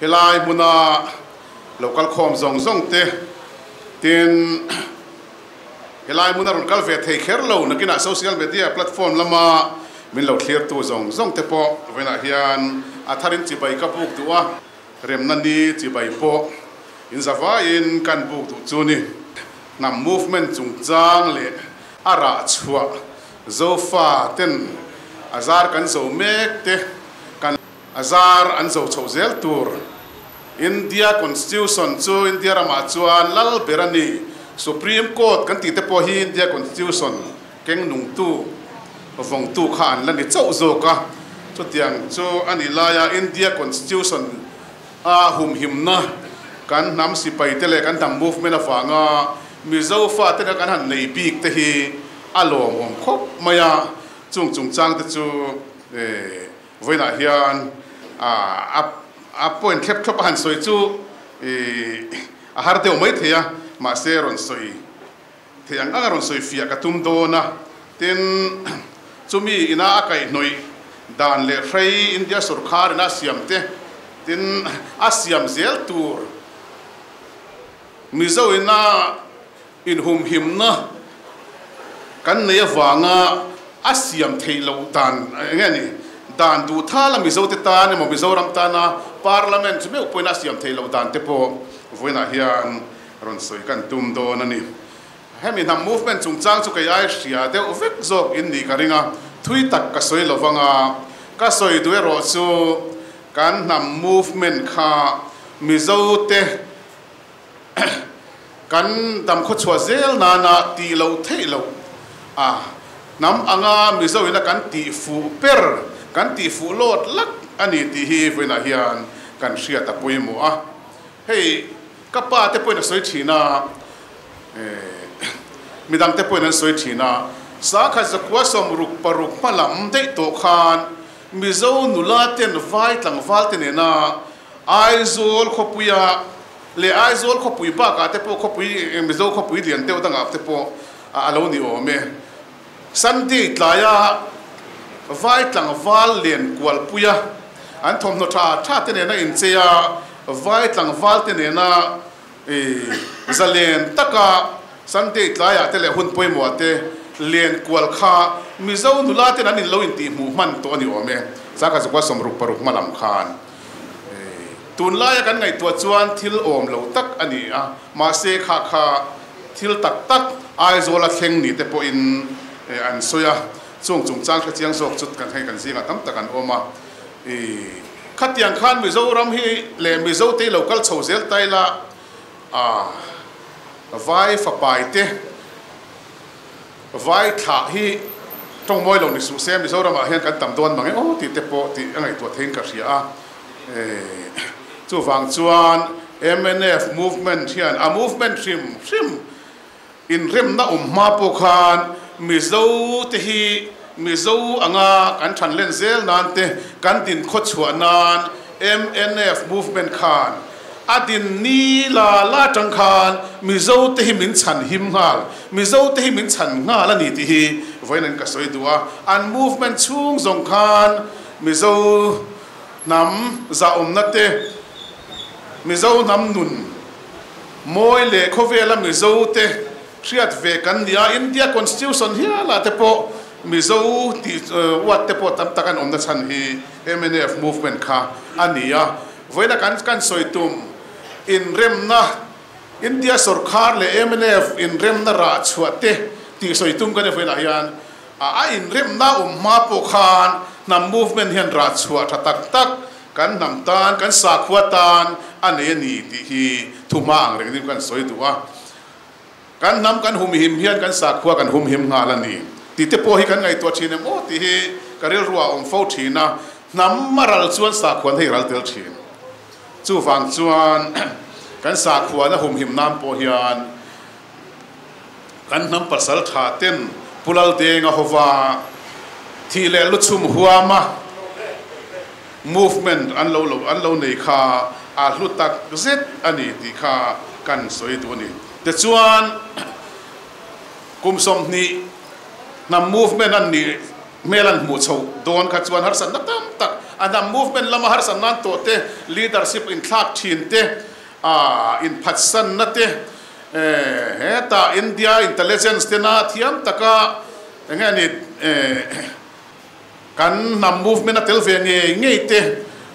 Helai hmuna lo kal khawm zawng zawng te tin helai hmuna rawn kal ve thei kher lo nakinah social media platform lama min lo thlirtu zawng zawng te pawh vawiinah hian a tharin chibai ka buk duh a, remna ni chibai pawh inzavaiin kan buk duh chu ni. Hnam movement chungchang leh a rah chhuah Zofa ten a zar kan zo mek te kan a zar an zo chho zel tur. India Constitution chu India ramah chuan lal ber a ni. Supreme Court kan tih te pawh hi India Constitution keng nungtu, vawngtu kha an la ni chauh zawk a. Chutiang chu a nih laia India Constitution a humhimna kan hnam sipai te leh kan hnam movement avanga Mizo fate kha kan han nei bik te hi a lawmawm khawp mai a, chung chungchang te chu vawiinah hian a point thlep thlawp a han sawi chu a har deuh mai thei a, mahse rawn sawi thei ang ang a rawn sawi fiah ka tum dawn a, tin chumi ina a kaihhnawih dan leh hrei India sorkar ina a siam te tin a siam zel tur Mizo ina inhumhimna kan nei avanga a siam theih loh dan eng nge ni dan duh thala Mizo te tan emaw Mizoram tana Parliament chu meuh pawhin a siam theih loh dan te pawh vawiinah hian rawn sawi kan tum dawn a ni. Hemi hnam movement chungchang chu kei ai hria deuh vek zawk in nih ka ring a, thui tak ka sawi lo vang a, ka sawi duh erawh chu kan hnam movement kha Mizo te kan dam khawchhuah zel nana tih loh theih loh a, hnam anga Mizo ina kan tih fuh ber, kan tih fuh lawt lak a ni tih hi vawiinah hian kan hriat a pawimawh a. Hei ka pa te pawhin a sawi thin a, midang te pawhin an sawi thin a, sakhat zakua 66 hma lam daih tawh khan Mizo nula ten vai tlangval te nena Aizawl khawpuia leh Aizawl khawpui bakah te pawh khawpui Mizo khawpui lian deuh dangah te pawh a lo ni awm e. Sunday tlaia vai tlangval len kualpuia an thawmhnaw tha tha te nena inchei a, vai tlangval te nena zalen taka Sunday tlaiah te leh hun pawimawhah te len kual kha Mizo nula ten an in lo intihhmuh hman tawh a ni awm e. Zaka zakua 66 hma lam khan tunlaia kan ngaihtuah chuan thil awm lo tak a ni a, mahse kha kha thil tak tak Aizawla thleng ni te pawhin an sawi a, chung chungchang hrechiang zawk chu kan hei kan zingah tam tak an awm a. Khatiang khan Mizoram hi leh Mizo te lo kal chho zel ta ila a vai fapai te vai thlah hi tawng mawi lo ni suh se Mizoramah hian kan tam dawn mang e aw tih te pawh tih a ngaihtuah theiin ka hria a. Chuvang chuan mnf movement hian a movement hrim hrim Inremna awm hma pawh khan Mizo te hi Mizo anga kan than len zel nan te kan din khawchhuah nan mnf movement khan a din ni la la tang khan Mizo te hi min chhan him nghal, Mizo te hi min chhan nghal a ni tih hi vawiin an ka sawi duh a. An movement chhung zawng khan Mizo hnam zahawmna te, Mizo hnam nun, Mawi leh khawvela Mizo te hriat ve kan ni a, India Constitution hialah te pawh Mizo tih uat te pawh tam tak an awmna chhan hi mnf movement kha a ni a. Vawiina kan kan sawi tum inremna, India sorkar leh mnf inremna rah chhuah te tih sawi tum kan ni vawiinah hian a inremna awm hma pawh khan hnam movement hian rah chhuah tha tak tak Kan hnam tan, kan sakhua tan a nei a ni tih hi thuhma ang reng ding kan sawi duh a. Kan hnam kan humhim hian kan sakhua kan humhim nghal a ni tih te pawh hi kan ngaihtuah thin em aw tih hi ka rilru ah a awm fo thin a. Hnam a ral chuan sakhuan hei ral tel thin. Chuvang chuan kan sakhuana humhim nan pawh hian kan hnam pasal tha ten Pu Laldenga hova thih leh luchhum huama movement an lo lo an lo nei kha a hlu tak zet a ni tih kha kan sawi duh a ni. Tichuan kum 20 hnam movement an nih hmel an hmuh chhoh dawn kha chuan harsatna tam tak A hnam movement lama harsatna an tawh te, leadership inthlak thin te, inphatsanna te, hetah India intelligence tena thiam taka eng nge ni kan hnam movement a tel ve ngei ngei te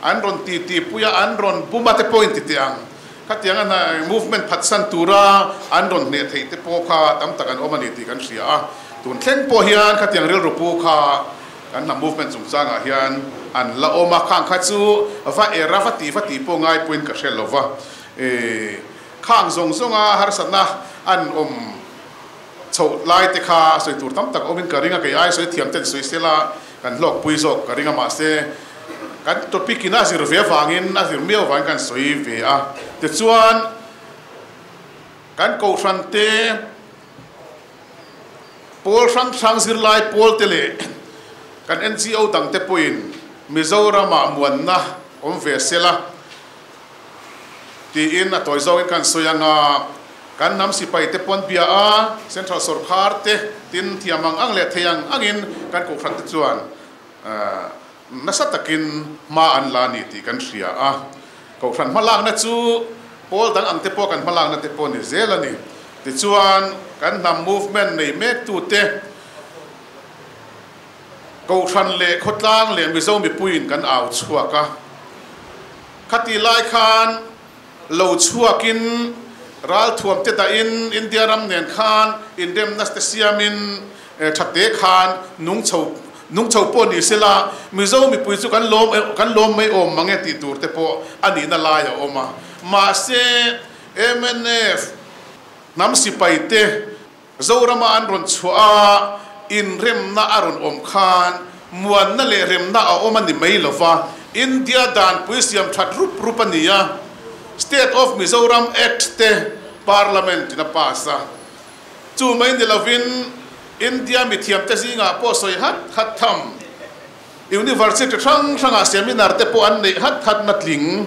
an rawn ti ti pui a, an rawn bum a te pawh inti teh ang. Khatiang a movement phatsan tura an rawn hneh theih te pawh kha tam tak an awm a ni tih kan hria a. Tun thleng pawh hian khatiang rilru pu kha kan hnam movement chungchangah hian an la awm a, khang kha chu va er a, va tih va tih pawh ngai pawhin ka hre lo va. Khang zawng zawnga harsatna an awm chhoh lai te kha sawi tur tam tak awmin ka ring a, kei ai sawi thiam ten sawi sela kan hlawkpui zawk ka ring a, mahse kan topic in a zir ve avangin a zir miau avangin kan sawi ve a. Tichuan kan kohhran te pawl hrang hrang zirlai pawl te leh kan NGO dang te pawhin Mizoramah muanna awm ve sela Tiin a tawi zawngin kan sawi ang a, kan hnam sipai te pawn bia a, Central sawrkhar te tin thiam ang ang leh thei ang angin kan kohhran te chuan nasa takin hma an la a ni tih kan hria a. Kohhran hmalakna chu pawl dang ang te pawh kan hmalakna te pawh ni zel a ni. Tichuan kan hnam movement nei mektute Kohhran leh khawtlang leh Mizo mipuiin kan au chhuak a. Khati lai khan lo chhuakin ralthuam te dahin India ram nen khan inremna te siamin thate khan nung chho nung chho pawh ni sela Mizo mipui chu kan lawm kan lawm mai awm mang e tih tur te pawh a nihna lai a awm a. Mahse mnf hnam sipai te Zorama an rawn chhuah a, inremna a rawn awm khan muanna leh remna a awm a ni mai lo va, India danpui siam that rup rup a ni a, State of Mizoram Act te Parliament in a pass a. Chu mai ni lovin India mithiamte zingah pawh sawi hat hat tham, University hrang hrangah seminar te pawh an neih hat hat na tling.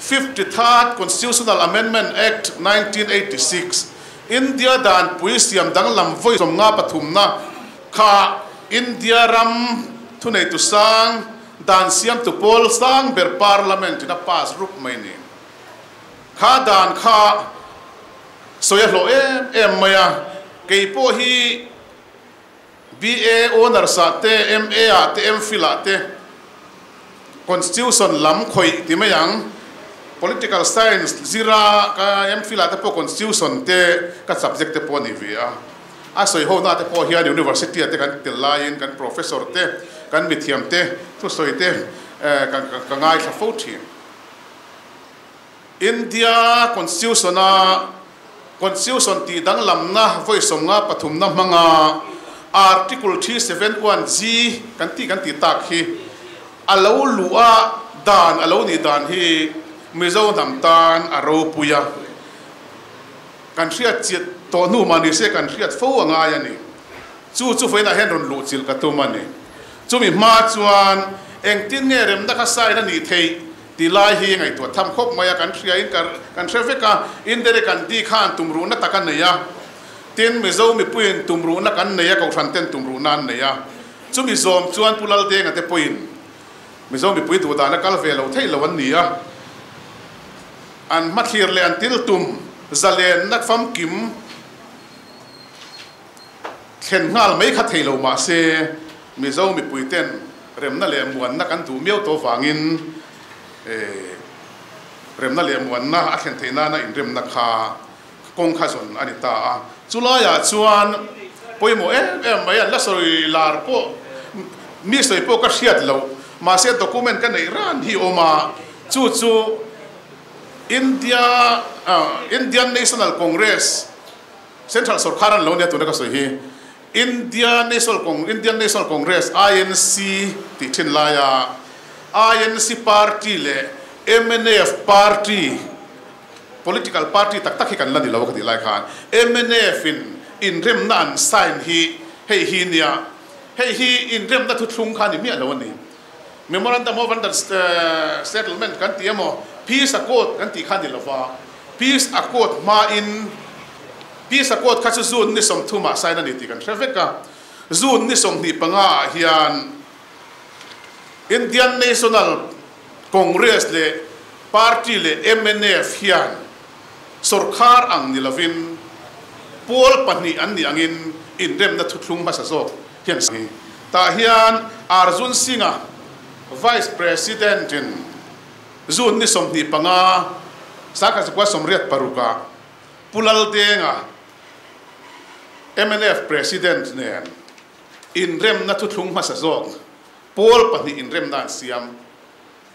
53rd Constitutional Amendment Act 1986, India danpui siam danglam vawi sawmnga pathumna kha India ram thuneitu sang dan siamtu pawl sang ber Parliament in a pass rup mai ni. Kha dan kha sawi a hlawh em em mai a, kei pawh hi BA Honours ah te, MA ah te, MPhil ah te Constitution lam khawih ti mai ang. Political Science zira ka MPhil ah te pawh Constitution te ka subject te pawh a ni ve a. A sawi ho na te pawh hian University ah te kan tel laiin kan Professor te, kan mithiam te thusawi te ka ngaithla fo thin. India Constitution-a Constitution tih danglamna vawi sawmnga pathumna hmanga Article 371G kan tih kan tih tak hi a lo luh a dan a lo nih dan hi Mizo hnam tan a ropui a, kan hriat chiah tawh hnu mah ni se kan hriat fo a ngai a ni. Chu chu vawiinah hian rawn luh chilh ka tum a ni. Chumi hma chuan engtin nge remna kha sign a nih theih? Ti lai hi ngaihtuah tham khawp mai a, kan hria in kan hre vek a, Indere kan di khan tumruhna tak a nei a, tin Mizo mipuiin tumruhna kan nei a, Kohhran ten tumruhna an nei a, chumi zawm chuan Pu Laldenga te pawhin Mizo mipui duhdan a kal ve lo theih lo an ni a, an hmathlir leh an til tum zalenna famkim thlen nghal mai kha thei lo mah se Mizo mipui ten Remna leh muanna kan duh miau tawh vangin remna leh muanna a thlen theih nana inremna kha kawng kha zawn a ni ta a. Chulaiah chuan pawimawh em em mai an la sawi lar pawh mi sawi pawh ka hriat loh mahse document ka neih ran hi awm a, chu chu India Indian National Congress Central sawrkar an lo nia tuna ka sawi hi. India National Cong Indian National Congress, INC, tih thin laia INC party leh mnf party, political party tak tak hi kan la ni lo ka tih lai khan mnf in inremna an sign hi hei hi nia, hei hi inremna thuthlung kha ni miah lo a ni. Memorandum of Under Settlement kan ti emaw Peace Accord kan tih kha ni lova, Peace Accord hmain Peace Accord kha chu June ni 30 ah sign a ni tih kan hre vek a, June ni 25 ah hian Indian National Congress leh Party leh mnf hian sorkar ang ni lovin pawl pahnih an nih angin inremna thuthlung hmasa zawk hian tah hian Arjun Singh-a Vice President-in June ni 25, 1986-ah Pu Laldenga mnf President nen inremna thuthlung hmasa zawk pawl pahnih inremna an siam.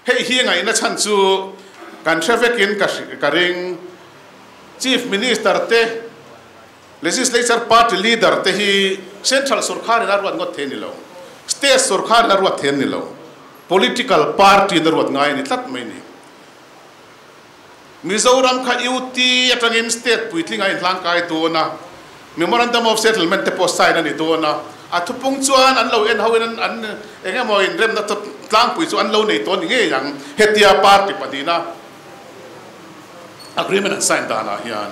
Hei hi ngaihna chhan chu kan hre vekin ka ring. Chief Minister te, Legislature Party Leader te hi Central sorkharin a ruat ngawt thei a ni lo, State sorkharin a ruat thei a ni lo, Political Party in a ruat ngai a ni tlat mai a ni. Mizoram kha UT atangin state puitling a inhlangkai dawn a, Memorandum of Settlement te pawh sign a ni dawn a, a thupung chuan an lo en ho in an eng emaw inremna tlangpui chu an lo nei tawh a ni ngei ang, hetia party pahnihna agreement an sign danah hian.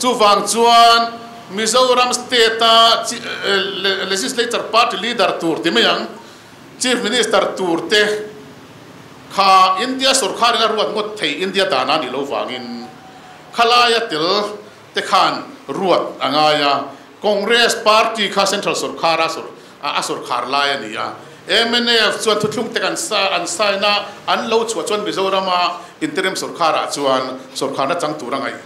Chuvang chuan Mizoram state a Legislature party leader tur ti mai ang, Chief Minister tur te kha India sorkharin a ruat ngawt thei India dana nih lo vangin khalaia tel te khan ruat a ngai a, Congress party kha Central sorkhara a sorkhar lai a ni a, mnf chuan thuthlung te kan an sign a, an lo chhuah chuan Mizorama interim sorkharah chuan sorkharna chang tur a ngaih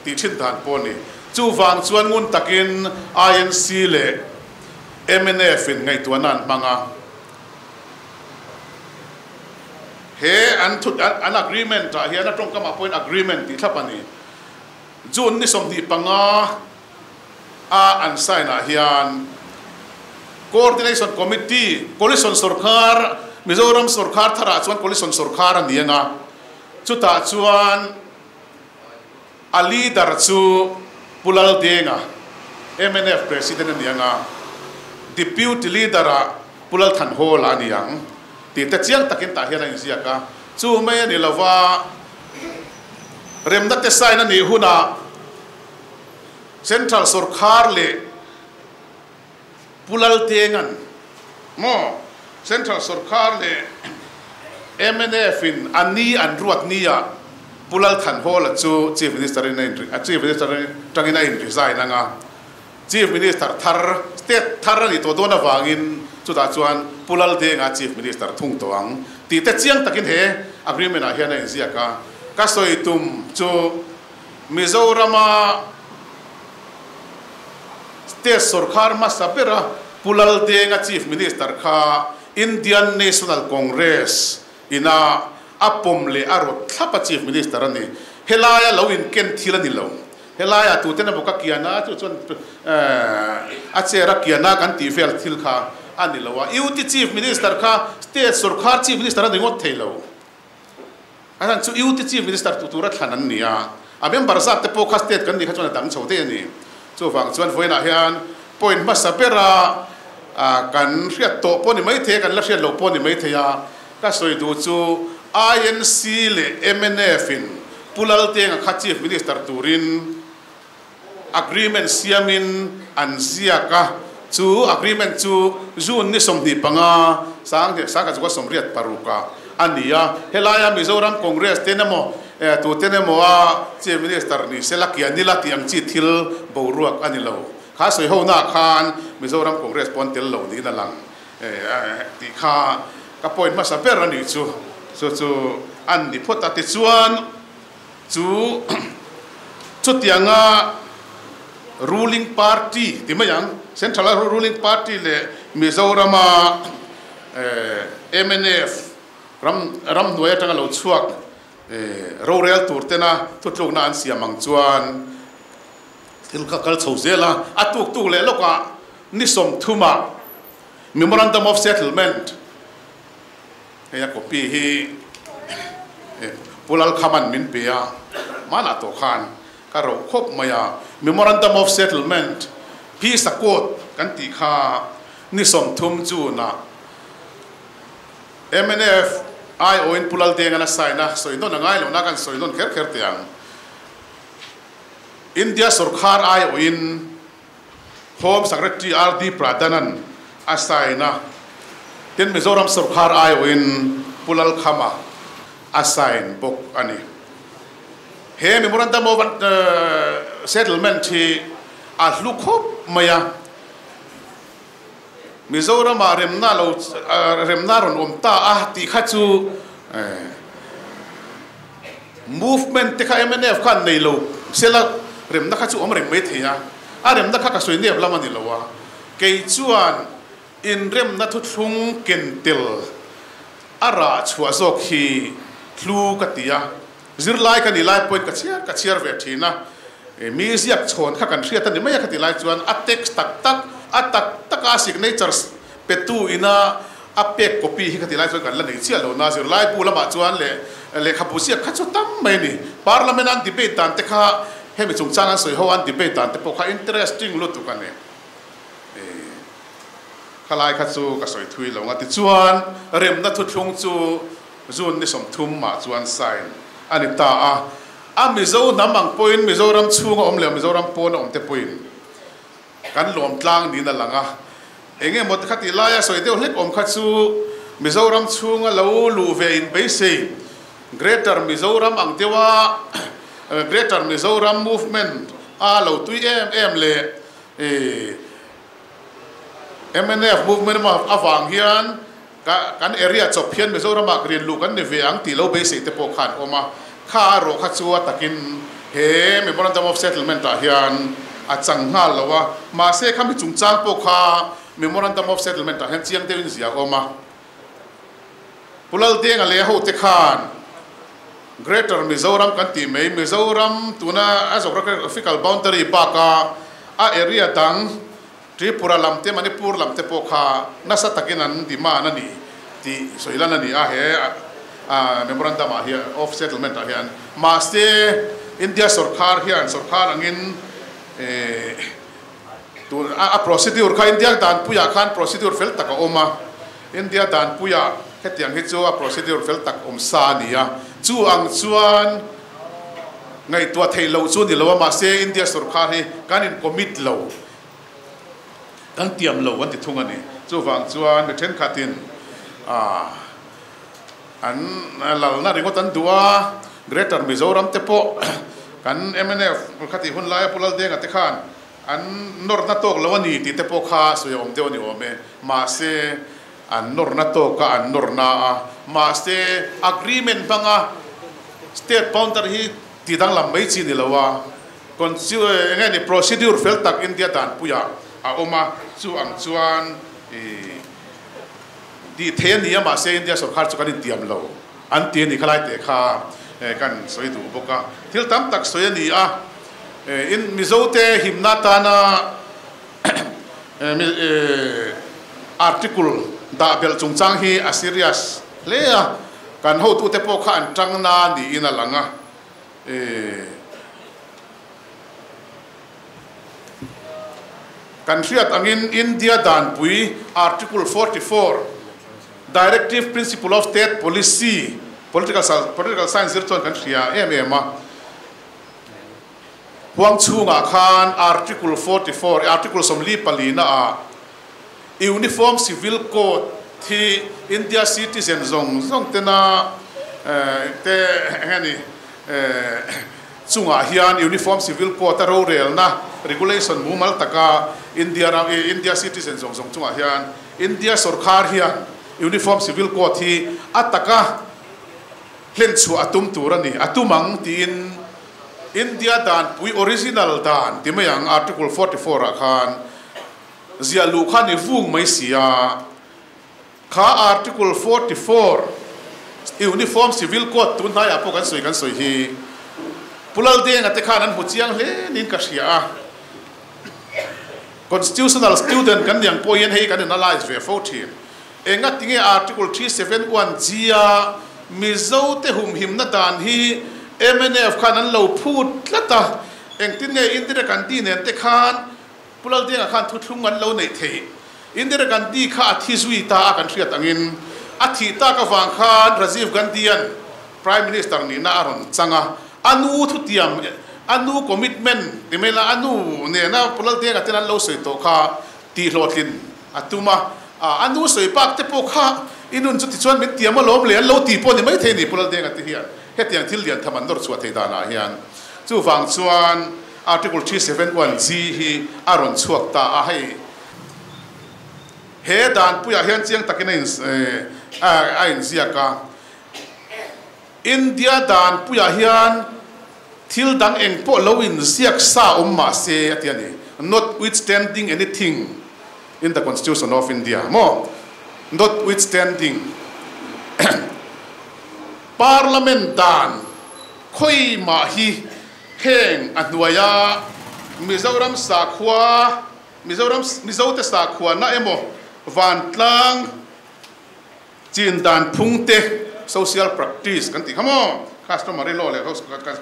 tih thin dan pawh a ni. Chuvang chuan ngun takin INC leh mnf in ngaihtuahna an hmang a, he an thu an agreement ah hian a tawngkamah pawhin agreement tih thlap a ni. June ni 25 a an sign ah hian Coordination Committee, Coalition Sorkar, Mizoram Sorkar tharah chuan Coalition Sorkar a ni ang a, chutah chuan A leader chu Pu Laldenga, mnf President a ni ang a, Deputy Leader ah Pu Lalthanhawla a ni ang tih te chiang takin tah hian a inziak a. Chu mai a ni lo va, remna te sign a nih hunah Central Sorkar leh Pu Laldenga'n maw Central Sorkar leh mnf in a ni an ruat nia Pu Lalthanhawla chu Chief Minister in a in Chief Minister tangin a in resign anga Chief Minister thar state thar a nih tawh dawn avangin chutah chuan Pu Laldenga Chief Minister thung tawh ang tih te chiang takin he agreement ah hian a inziak a. Ka sawi tum chu Mizorama State sorkar hmasa bera Pu Laldenga Chief Minister kha Indian National Congress ina a pawm leh a rawt thlap a Chief Minister a ni. Helaia lo inken thil a ni lo. Helaia tuten emaw ka kian a, chu chuan a chair a kian a kan tih vel thil kha a ni lo a. UT Chief Minister kha State sorkar Chief Minister a ni ngawt thei lo. A chhan chu UT Chief Minister tu tura thlan an ni a, a member zat te pawh kha state kan nih kha chuan a dang chho daih a ni. Chuvang chuan vawiinah hian point hmasa bera kan hriat tawh pawh ni maithei a, kan la hriat loh pawh ni maithei a, ka sawi duh chu INC leh mnf in Pu Laltenga kha Chief Minister turin agreement siamin an ziak a, chu agreement chu June ni 25 1986 ah a ni a. Helaia Mizoram Congress ten emaw tuten emaw a Chief Minister ni se la kian ila tih ang chi thil boruak a ni lo. Kha sawi ho naah khan Mizoram Congress pawh an tel lo niin a lang tih kha ka point hmasa ber a nih chu. Chu chu an ni phawt a, tichuan Chu chutianga ruling party ti mai ang, Central a ruling party leh Mizorama mnf ram ramhnuai atanga lo chhuak rorel tur tena thutlukna an siam ang chuan thil kha kal chho zel a, a tuk tuk leh lawkah ni 30ah Memorandum of Settlement Hei a copy hi Pu Lalkhaman min pe a, hmanah tawh khan ka roh khawp mai a. Memorandum of Settlement, Peace Accord kan tih kha ni 30 June-ah mnf aiawhin Pu Laldenga'n a sign a, sawi nawn a ngai lo na kan sawi nawn kher kher teh ang. India sorkar aiawhin Home Secretary RD Pradhan-a'n a sign a. Tin, Mizoram sorkar aiawhin Pu Lalkhama a sign bawk a ni. He Memorandum of Settlement hi a hlu khawp mai a, Mizoramah remna lo remna rawn awm ta a tih kha chu movement te kha mnf khan nei lo sela remna kha chu awm reng mai thei a, a remna kha ka sawi nep lam a ni lo a, kei chuan inremna thuthlung ken tel a rah chhuah zawk hi hlu ka ti a, zirlai ka nih lai pawhin ka chhiar ka chhiar ve thin a, mi ziak chhawn kha kan hriat a ni mai a ka ti lai chuan a text tak tak a tak taka signatures petu ina a pek copy hi ka ti lai chuan kan la nei chiah lo na, zirlai bu lamah chuan leh lehkhabu ziak kha chu tam mai a ni. Parliament an debate dan te kha hemi chungchang an sawi ho an debate dan te pawh kha interesting lutuk a ni. Khalai kha chu ka sawi thui lo nga tichuan remna thuthlung chu June ni 30 mah chuan sign a ni ta a. A Mizo hnam ang pawhin Mizoram chhunga awm leh Mizoram pawna awm te pawhin kan lawm tlang niin a lang a. Eng emaw kha tih laia sawi deuh hlek awm kha chu Mizoram chhunga lo luh ve in beisei Greater Mizoram ang deuha Greater Mizoram Movement a lo tui em em leh Mnf movement avang hian kan area chawp hian Mizoramah ka rinluh kan ni ve ang tih lo beisei te pawh khan awm a, kha a rawh kha chu a takin he Memorandum of Settlement ah hian a chang nghal lo a, mahse khami chungchang pawh kha Memorandum of Settlement ah hian chiang deuhin zia a awm a. Pu Laldenga leh hote khan Greater Mizoram kan tih mai, Mizoram tuna a geographical boundary baka a area dang Tripura lam te, Manipur lam te pawh kha nasa takin an demand a ni tih sawi lan a ni a he memorandum ah hian of settlement ah hian. Mahse India sorkar hian sorkar angin Tun a procedure kha India danpuiah khan procedure fel tak a awm a, India danpuiah hetiang hi chu a procedure fel tak awm sa a ni a, chu ang chuan ngaihtuah theih loh chu ni lo a, mahse India sorkar hi kan in commit lo, kan tiam lo an ti thung a ni. Chuvang chuan mi thenkhatin an lalna ringawt an duh a, Greater Mizoram te pawh kan mnf khatih hun laia Pu Laldenga te khan an nawrna tawk lo a ni tih te pawh kha sawi a awm deuh a ni awm e. Mahse, an nawrna tawka an nawrna a, mahse agreement hmanga state boundary hi ti danglam mai chi ni lo a, eng nge ni procedure fel tak India danpuiah a awm a, chu ang chuan ih. Tih thei a ni a, mahse India sorkar chu kan intiam lo an ti a ni khalai teh kha kan sawi duh bawk a. Thil tam tak sawi a ni a, in Mizote himna atana article dah belh chungchang hi a serious hle a, kan hotute pawh kha an tang na niin a lang a. Kan hriat angin India danpui Article 44, Directive Principle of State Policy, Political Political Science zir chuan kan hria em em a. Huang chhungah khan Article 44, Article 44 ah Uniform Civil Code hi India citizen zawng zawng tena te eng nge ni Chungah hian Uniform Civil Code a rorelna, regulation, mumal taka India ram, India citizen zawng zawng chungah hian India sorkar hian Uniform Civil Code hi a taka hlenchhuah a tum tur a ni, a tum ang tiin India danpui original dan ti mai ang Article 44 ah khan ziah luh kha ni vung mai si a. Kha Article 44, Uniform Civil Code tun hnaiah pawh kan sawi kan sawi hi Pu Laldenga te khan an hmu chiang hle niin ka hria a. Constitutional student kan niang pawh hian hei kan analyse ve fo thin. Enga tinge Article 371 G a Mizo te humhimna dan hi mnf khan an lo phut tlat a, engtin nge Indira Gandhi nen te khan Pu Laldenga khan thuthlung an lo neih theih. Indira Gandhi kha a thi zui ta a kan hriat angin a thih tak avang khan Rajiv Gandhi-a'n Prime Minister nihna a rawn chang a, a nu thutiam, a nu commitment ti mai la, a nu nena Pu Laldenga ten an lo sawi tawh kha tihhlawhtlin a tum a. A nu sawi bak te pawh kha i nun chu tichuan min tiam alawm le an lo ti pawh ni maithei a ni Pu Laldenga te hian hetiang thil lian tham an nawr chhuah thei danah hian. Chuvang chuan Article 371G hi a rawn chhuak ta a, hei he danpuiah hian chiang takin a inziak a. India danpuiah hian thil dang eng pawh lo inziak sa awm mah se a ti a ni, notwithstanding anything in the Constitution of India maw? Notwithstanding Parliament dan khawi mah hi heng a hnuaia Mizoram sakhua, Mizoram Mizote sakhuana emaw vantlang, Chin dan phung te, social practice kan tih kha maw? Customary law leh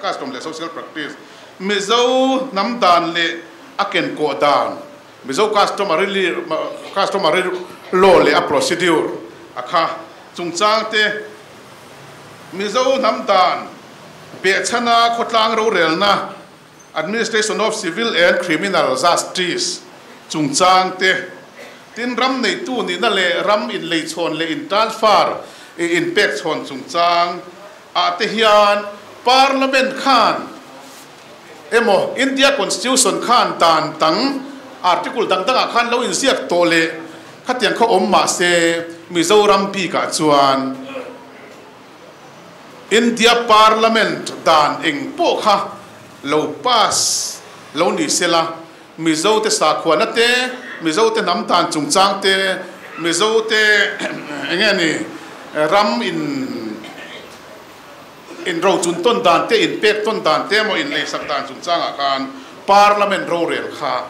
custom leh social practice, Mizo hnam dan leh a kenkawh dan, Mizo customary customary law leh a procedure a kha chungchang te, Mizo hnam dan behchhana khawtlang rorelna, Administration of Civil and Criminal Justice chungchang te, tin ram neitu nihna leh ram inleichhawn leh in transfer, inpekchhawn chungchang ah te hian Parliament khan emaw India Constitution khan dan dang article dang dangah khan lo inziak tawh leh khatiang kha awm mah se Mizoram bikah chuan India Parliament dan eng pawh kha lo pass lo ni sela, Mizo te sakhuana te, Mizo te hnam dan chungchang te, Mizo te eng nge ni ram in in rochun tawn dan te, in pek tawn dan te emaw in leisak dan chungchangah khan Parliament rorel kha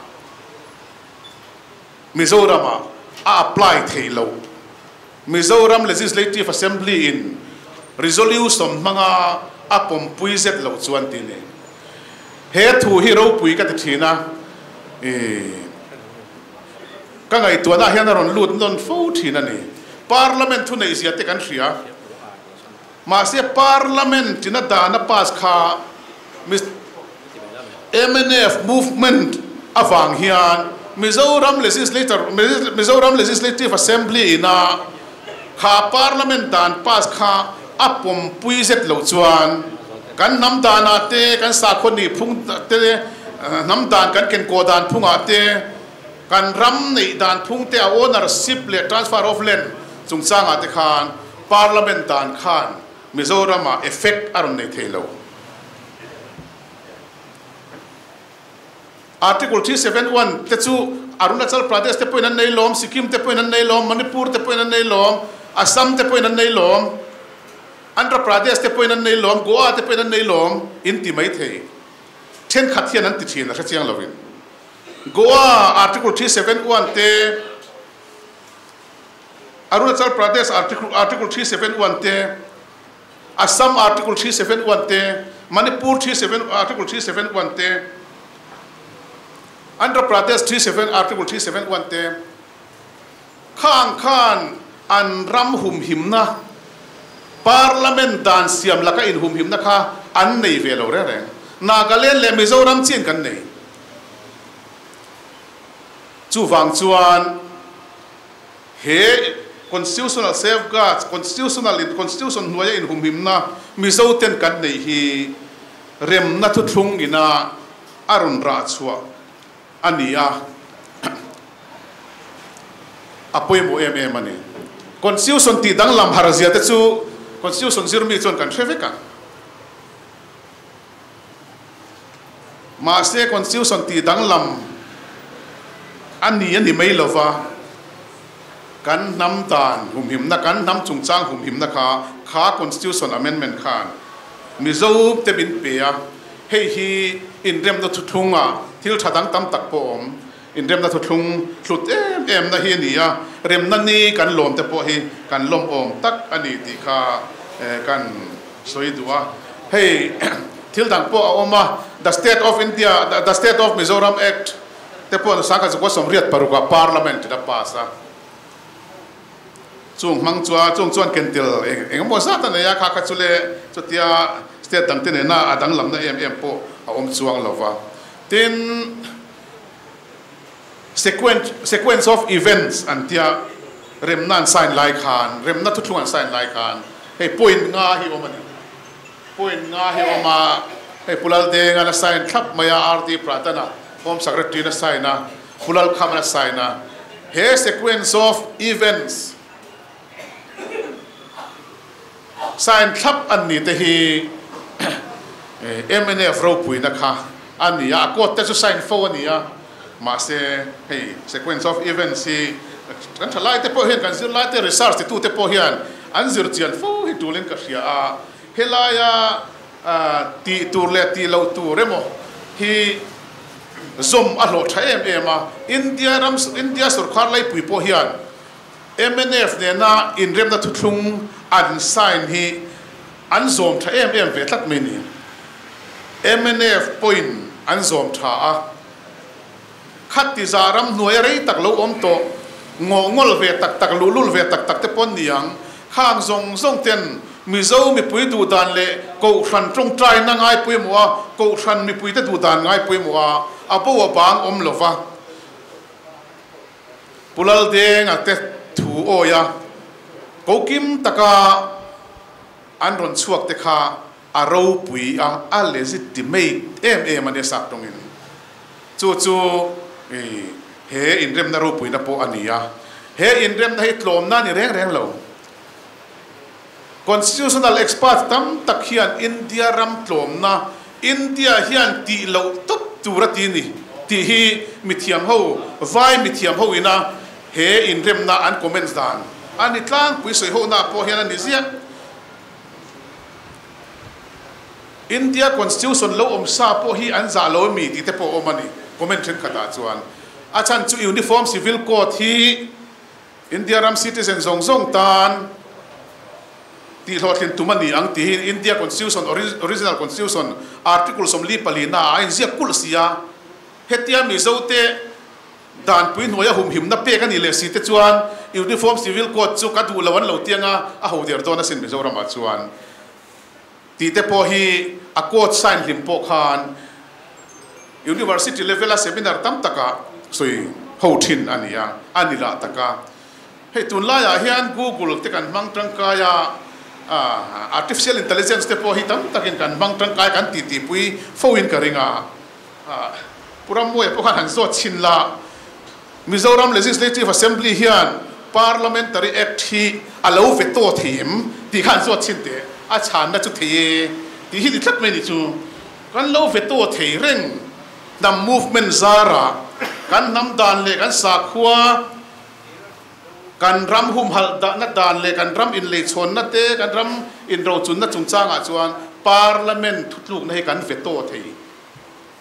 Mizoramah a apply theih loh. Mizoram Legislative Assembly in resolution hmanga a pawmpui zet loh chuan ti ni. He thu hi ropui ka ti thin a, ih, ka ngaihtuahna hian a rawn lut nawn fo thin a ni. Parliament thu neihzia te kan hria. Mahse Parliament ina dan a pass kha mnf movement avang hian Mizoram Legislator Mizoram Legislative Assembly ina kha Parliament dan pass kha a pawmpui zet loh chuan kan hnam danah te, kan sakhaw nihphung te, hnam dan kan kenkawh dan phungah te, kan ram neih dan phung te a ownership leh transfer of land chungchangah te khan Parliament dan khan Mizoramah effect a rawn nei thei lo. Article 371 te chu Arunachal Pradesh te pawhin an nei lawm, Sikkim te pawhin an nei lawm, Manipur te pawhin an nei lawm, Assam te pawhin an nei lawm, Andhra Pradesh te pawhin an nei lawm, Goa te pawhin an nei lawm in ti mai thei. Thenkhat hian an ti thin a hre chiang lovin. Goa Article 371 te Arunachal Pradesh Article Article 371 te, Assam Article 371 te, Manipur 37 Article 371 te, Andhra Pradesh 37 Article 371 te, khang khan an ram humhimna Parliament dan siam laka inhumhimna kha an nei ve lo reng reng. Nagaland leh Mizoram chian kan nei. Chuvang chuan He Constitutional safeguards, Constitutional in Constitution hnuaia inhumhimna Mizo ten kan neih hi remna thuthlung ina a rawn rah chhuah a ni a, a pawimawh em em a ni. Constitution tih danglam har zia te chu Constitution zirmi chuan kan hre vek a. Mahse Constitution tih danglam a ni a ni mai lova, kan hnam dan humhimna, kan hnam chungchang humhimna kha kha Constitution Amendment khan Mizo te min pe a, hei hi inremna thuthlunga thil tha dang tam tak pawh awm, inremna thuthlung hlut em em na hi a ni a, remna ni kan lawm te pawh hi kan lawmawm tak a ni tih kha kan sawi duh a, hei thil dang pawh a awm a, The State of India, The State of Mizoram Act te pawh 1986 ah Parliament in a pass a, chung hmang chuan chung chuan ken tel eng emaw zat a nei a, kha kha chu le chutia state dang te nena a danglamna em em pawh a awm chuang lo va, tin sequence sequence of events an tia. Remna an sign lai khan, remna thuthlung an sign lai khan hei point nga hi awm a ni. Point nga hi awm a, hei Pu Laldenga'n a sign thlap mai a, RD Pradhan-a Home Secretary-in a sign a, Pu Lalkhama'n a sign a. He sequence of events sign thlap an ni te hi mnf ropuina kha a ni a, a court te chu sign fo a ni a, mahse hei sequence of events hi kan tha lai te pawh hian kan zirlai te research titu te pawh hian an zir chian fo hi tulin ka hria a, helaia tih tur leh tih loh tur emaw hi zawm a hlawh tha em em a, India ram India sorkar laipui pawh hian Mnf nena inremna thuthlung an sign hi an zawm tha em em ve tlat mai ni. Mnf pawhin an zawm tha a, khati zah ram hnuaia rei tak lo awm tawh, ngawhngawl ve tak tak, luhlul ve tak tak te pawh an ni ang. Khang zawng zawng ten Mizo mipui duhdan leh Kohhran tawngtaina ngai pawimawh a, Kohhran mipuite duhdan ngai pawimawh a, a bo a bang awm lova. Pu Laldenga te thu awia ko kim taka an rawn chhuak te kha a ropui a, a legitimate em em a nia sap tawngin. Chu chu he inremna ropuina pawh a ni a. He inremna hi tlawmna a ni reng reng lo. Constitutional expert tam tak hian India ram tlawmna, India hian tih loh tawp tur a ti ni tih hi mithiam ho, vai mithiam ho ina he inremna an comments dan a ni tlangpui sawi ho na pawh hian a ni ziah. India Constitution lo awm sa pawh hi an zah lo ami tih te pawh a awm a ni comment thenkhatah chuan. A chhan chu Uniform Civil Code hi India ram citizen zawng zawng tan tihhlawhtlin tum a ni ang tih hi India Constitution, Original Constitution, Article 44 ah a inziak kulh si a. Hetia Mizote danpui hnuaia humhimna pek a nih leh si te chuan Uniform Civil Code chu ka duh lo an lo tiang a, a ho der dawn asin Mizoramah chuan tih te pawh hi a court sign hlim pawh khan University level a seminar tam takah sawi ho thin a ni a, a ni lah tak a. Hei tunlaiah hian Google te kan hmang tangkai a, artificial intelligence te pawh hi tam takin kan hmang tangkai kan tih tihpui fo in ka ring a. Pu Rammuaia pawh khan han zawt chhin la, Mizoram Legislative Assembly hian Parliamentary Act hi a lo veto thei em tih kha han zawt chhin teh, a chhanna chu thei e tih hi ni tlat mai ni chu. Kan lo veto thei reng hnam movement zarah kan hnam dan leh kan sakhua, kan ram humhalh dahna dan leh kan ram inleichhawnna te, kan ram inrochunna chungchangah chuan Parliament thutlukna hi kan veto thei.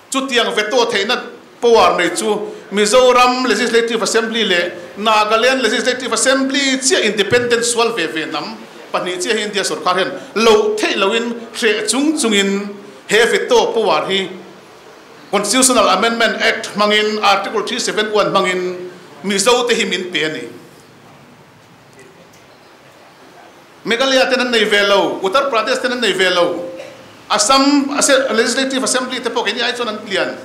Chutiang veto theihna power nei chu Mizoram Legislative Assembly leh Nagaland Legislative Assembly chiah independent sual ve ve hnam pahnih chiah hi India sorkar hian loh theih loin hreh chung chungin he veto power hi Constitutional Amendment Act hmangin Article 371 hmangin Mizo te hi min pe a ni. Meghalaya ten an nei ve lo, Uttar Pradesh ten an nei ve lo, Assam Legislative Assembly te pawh keini ai chuan an lian.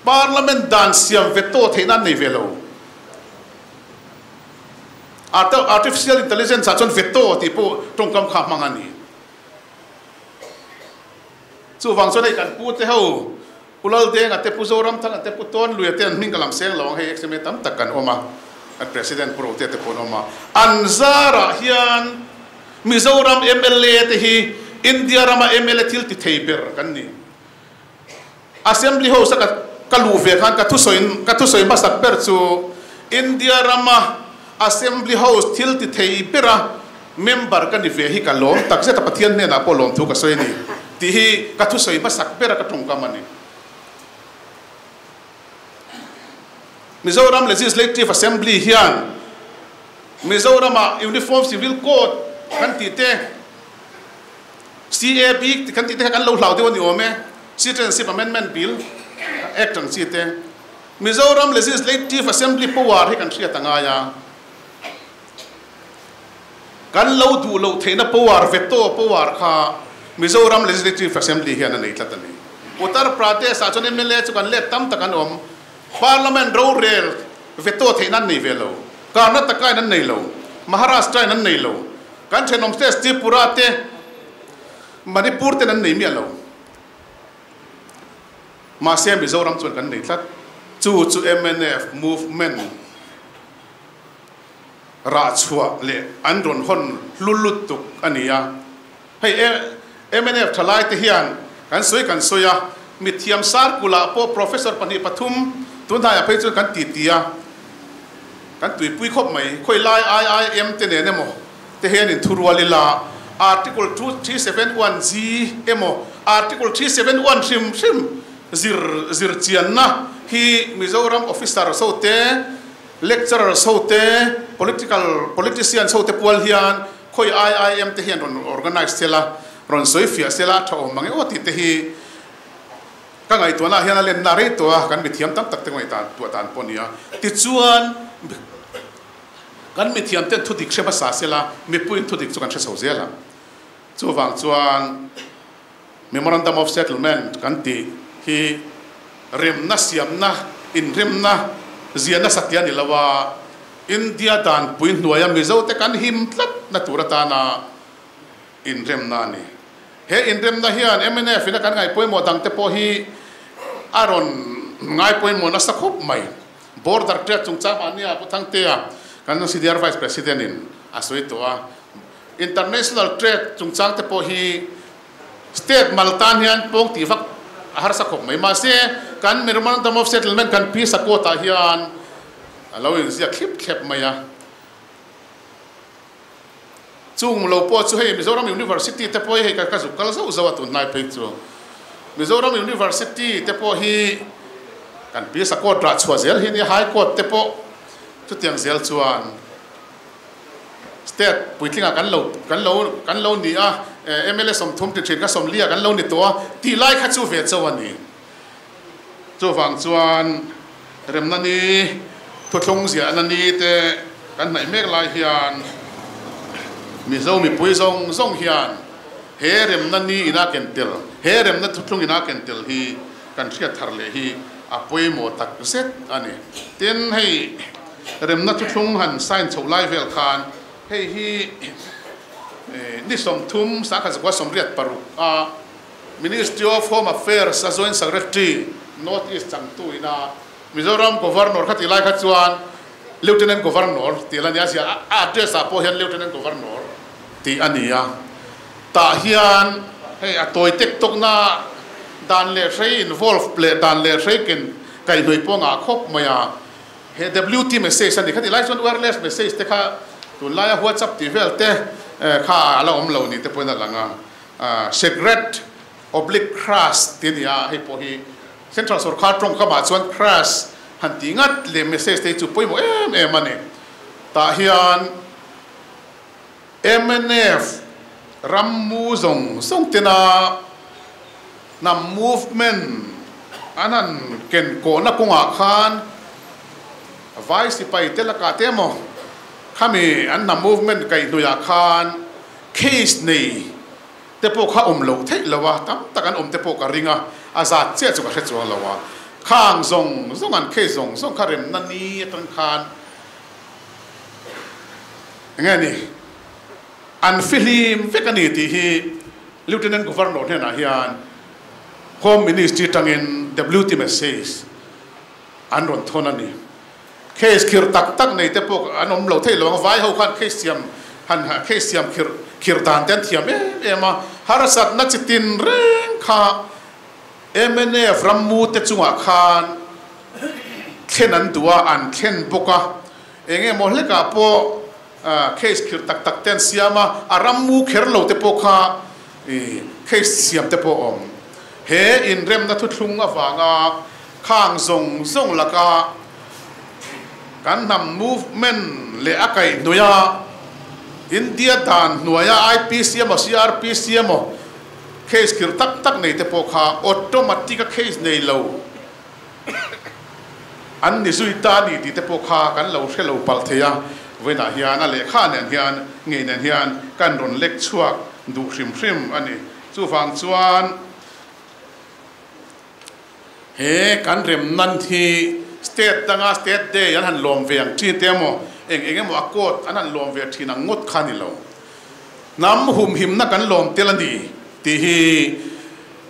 Parliament dan siam veto theihna an nei ve lo. Artificial Intelligence ah chuan veto tih pawh tawngkam kha hmang a ni. Chuvang chuan hei kan pu te ho, Pu Laldenga te, Pu Zoramthanga te, Pu Tawnluia te an hming ka lam seng lo ang, hei XMA tam tak kan awm a, kan President Pu Rotea te pawh an awm a. An zarah hian Mizoram mla te hi India rama mla thil ti thei ber kan ni. Assembly House a ka luh ve khan ka thusawi ka thusawi hmasak ber chu India rama Assembly House thil ti thei bera member ka ni ve hi ka lawm tak zet a, Pathian hnenah pawh lawmthu ka sawi a ni tih hi ka thusawi hmasak bera ka tawngkam a ni. Mizoram Legislative Assembly hian Mizoramah Uniform Civil Code kan tih te, CAB kan tih te kha kan lo hlau deuh a ni awm e, Citizenship Amendment Bill Act ang chi te. Mizoram Legislative Assembly power hi kan hriat a ngai a. Kan lo duh loh theihna power, veto power kha Mizoram Legislative Assembly hian a nei tlat a ni. Uttar Pradesh ah chuan mla chu kan let tam tak an awm. Parliament rorel veto theihna an nei ve lo. Karnataka in an nei lo, Maharashtra in an nei lo, kan thenawm state Tripura te, Manipur ten an nei miah lo. Mahse Mizoram chuan kan nei tlat. Chu chu mnf movement rah chhuah leh an rawn hawn hlu lutuk a ni a. Hei mnf thalai te hian kan sawi kan sawi a, mithiam sarkul-ah pawh professor pahnih pathum tunhnaiah phei chuan kan titi a, kan tuipui khawp mai. Khawi lai IIM te nen emaw te hian inthurual ila, Article 371G emaw Article 371 hrim hrim zir zir chianna hi Mizoram officers ho te, lecturers ho te, political politicians ho te pual hian Khawi IIM te hian rawn organise sela, rawn sawi fiah sela a tha awm mang e aw tih te hi ka ngaihtuahna ah hian a lenna rei tawh a, kan mithiam tam tak te ngaihdan tuah dan pawh a ni a. Tichuan, kan mithiam ten thudik hre hmasa sela, mipuiin thudik chu kan hre chho zel ang. Chuvang chuan Memorandum of Settlement kan tih hi remna siamna, inremna ziahna satliah a ni lo a, India danpui hnuaia Mizote kan him tlat na tur atana inremna a ni. He inremna hian mnf ina kan ngaihpawimawh dangte pawh hi a rawn ngaipawimawh nasa khawp mai. Border trade chungchang mahnia Pu Thangtea kan CDR Vice President in a sawi tawh a. International trade chungchang te pawh hi State mal tan hian pawng tih vak a harsa khawp mai. Mahse, kan Memorandum of Settlement kan Peace Accord ah hian A lo inziak thlip thlep mai a. Chung lo pawh chu hei Mizoram University te pawh hi hei ka zuk kal zauh zauh a tunlai phei chu. Mizoram University te pawh hi kan Pisa Court rah chhuah zel hi nia, High Court te pawh chutiang zel chuan State puitlingah kan lo kan lo kan lo ni a, mla 30 ti thin kha 40 kan lo ni tawh a tih lai kha chu ve chauh a ni. Chuvang chuan remna ni, thuthlung ziahna ni te kan hnaih mek lai hian Mizo mipui zawng zawng hian he remna ni ina ken tel, he remna thuthlung ina ken tel hi kan hriat thar leh hi a pawimawh tak zet a ni. Tin, hei remna thuthlung han sign chhoh lai vel khan hei hi ni 30 1986 a Ministry of Home Affairs a Joint Secretary, North East changtu ina Mizoram Governor kha tih lai kha chuan Lieutenant Governor tih la nia zia a address ah pawh hian Lieutenant Governor tih a ni a. Tah hian hei a tawi tek tawk na dan leh hrei involve leh dan leh hrei ken kaihhnawih pawh ngah khawp mai a. He WT message a ni kha tih lai chuan wireless message te kha tunlaia WhatsApp tih vel te kha a la awm lo ni te pawhin a lang a. Secret oblique crash tih a ni a, hei pawh hi Central sorkar tawngkamah chuan crash han tih ngat leh message te hi chu pawimawh em em a ni. Tah hian mnf rammu zawng zawng tena hnam movement an han ken kawhna kawngah khan vai sipai te lakah te emaw khami an hnam movement kaihhnawihah khan Case nei te pawh kha awm loh theih lo a, tam tak an awm te pawh ka ring a, a zat chiah chu ka hre chuang lo a. Khang zawng zawng an case zawng zawng kha remna ni atang khan enge ni an fihlim vek a ni tih hi Lieutenant Governor hnenah hian Home Ministry tangin WT message an rawn thawn a ni. Case khirh tak tak nei te pawh an awm lo thei lo ang, vai ho khan case siam han case siam khirh khirh dan te an thiam em em a, harsatna chi tin reng kha mnf rammu te chungah khan thlen an duh a, an thlen bawk a, eng emaw hlekah pawh case khirh tak tak te an siam a, a rammu kher lo te pawh kha case siam te pawh a awm. He inremna thuthlung avanga Khang zawng zawng laka kan hnam movement leh a kaihhnuaia India dan hnuaia IPC emaw CRPC emaw case khirh tak tak nei te pawh kha automatic a case nei lo an ni zui ta a ni tih te pawh kha kan lo hre lo palh thei a. Vawiinah hian a lehkha nen hian ngei nen hian kan rawn lek chhuak duh hrim hrim a ni. Chuvang chuan. He kan rem nan hi State danga State Day an han lawm ve ang chi te emaw, eng eng emaw accord an han lawm ve thin ang ngawt kha a ni lo. Hnam humhimna kan lawm tel a ni tih hi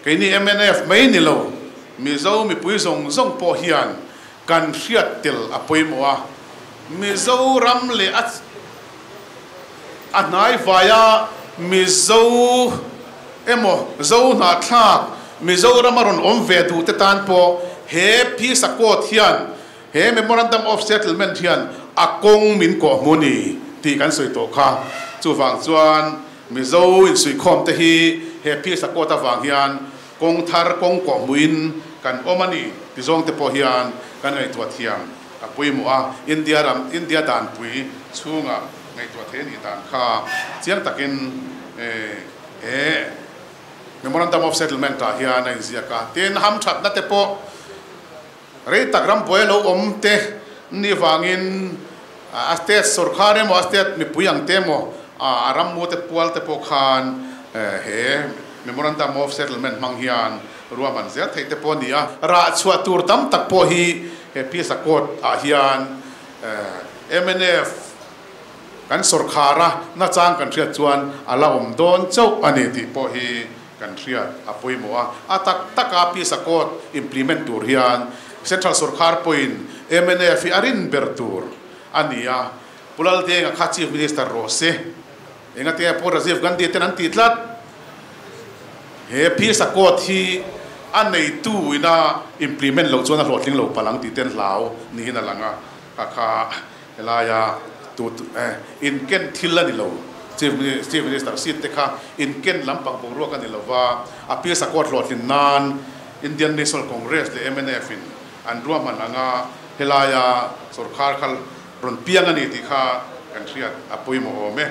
keini mnf mai ni lo, Mizo mipui zawng zawng pawh hian kan hriat tel a pawimawh a. Mizoram leh a a hnaivaia Mizo emaw Zo hnahthlak Mizorama rawn awm ve duhte tan pawh he Peace Accord hian He Memorandum of Settlement hian a kawng min kawh hmu ni tih kan sawi tawh kha. Chuvang chuan Mizo insuihkhawm te hi he Peace Accord avang hian kawng thar kawng kawh hmuin kan awm a ni ti zawng te pawh hian kan ngaihtuah thiam a pawimawh a. India ram, India danpui chhunga ngaihtuah thei a nih dan kha chiang takin he Memorandum of Settlement ah hian a inziak a. Tin, hamthatna te pawh Rei tak ram buai lo awm te ni vangin a state sorkar emaw a state mipui ang te emaw a ram mu te pual te pawh khan he Memorandum of Settlement hmang hian ruahman zel theih te pawh a ni a. Rah chhuah tur tam tak pawh hi he Peace Accord ah hian mnf kan sorkar a nachang kan hriat chuan a la awm dawn chauh a ni tih pawh hi Kan hriat a pawimawh a, a tak taka Peace Accord implement tur hian Central Sorkar pawhin mnf hi a rin ber tur a ni a, Pu Laldenga kha Chief Minister rawh se. Engatinge Pu Rajiv Gandhi ten an ti tlat. He Peace Accord hi a neitu ina implement loh chuan a hlawhtling lo palh ang tih te an hlau niin a lang a, kha kha Helaia tu inken thil a ni lo. Chief Minister seat te kha inken lampang boruak a ni lo va, a Peace Accord hlawhtlin nan Indian National Congress leh mnf in an ruahman anga helaia sorkar kha rawn piang a ni tih kha kan hriat a pawimawh awm e.